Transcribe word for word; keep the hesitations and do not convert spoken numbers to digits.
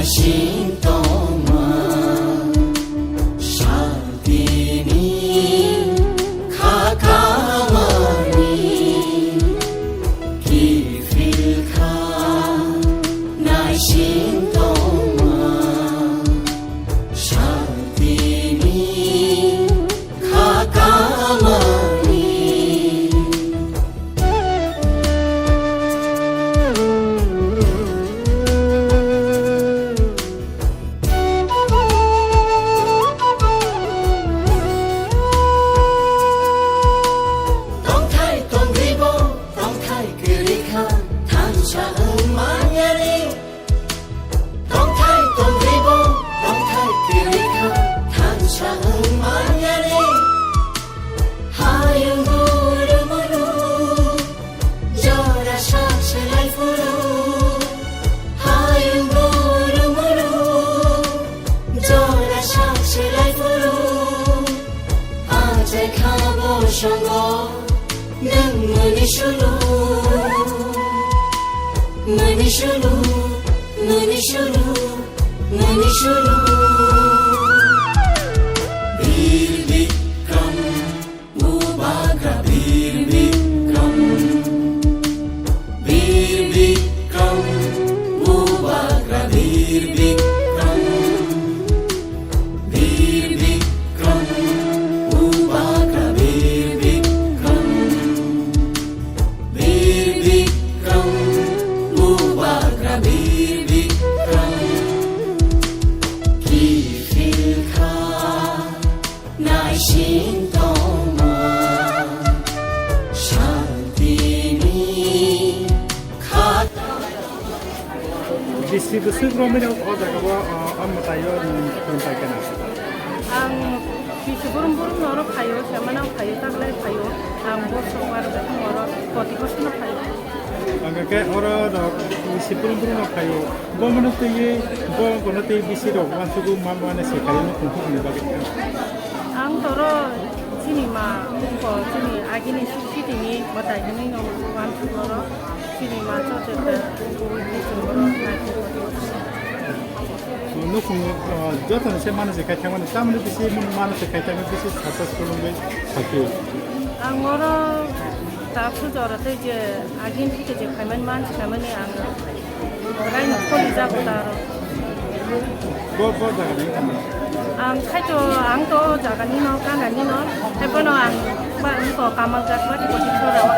Sintoma, shaltini, khakamani, kifilkha, naisintoma, shaltini, khakamani. Tongthai tongribo, tongthai kwrwikha, thansa wng manyani. Tongthai tongribo, tongthai kwrwikha, thansa wng manyani. Hayung guru muru, jora sak selai phuru. Hayung guru muru, jora sak selai phuru. Achai khabo songo, nwng muni sulu. Muni sulu, muni sulu, muni sulu. Bir Bikram, Bubagra Bir Bikram. Bir Bikram, Bubagra Bir Bikram. Bir Bikram, Bubagra Bir Bikram. Bir Bikram, Bubagra Bir Bikram. Kifilkha, naisintoma, shaltini, khat. Bisi bwswk romwi rok o jaga o, o, o mwtai o nwng kwrwng pai khe na? Ang bisi burum burum no oro phaio, semana phaio, taklai phaio. Ang bosok aro oro koti bosok no phaio. Ang khe oro rok bisi burum burum no phaio. Bo mano twi bo kono twi bisi rok wansugo ma mane se khaio no kung kung ni bagwi. Ang toro chini ma ko chini agini sitini mwtai hinwi no wansugo oro. Chini ma chwng chwng khe kubui khe chwng borok naikhe kotor. Nukhung, uh, joto ni se mano se khai thangmani, tamoni bisi mano se khai thangmani bisi successful wngwi thakio. Ang oro ta puja oro tei je agin thike je khaimani man se khaimani ang rai no kholi jago ta oro. Bo, bo jaga ni tamo? Ang khai to, ang to jaga ni no, kana ni no, hai bono ang ba, ang ko kamal jak ba, ko sora ba.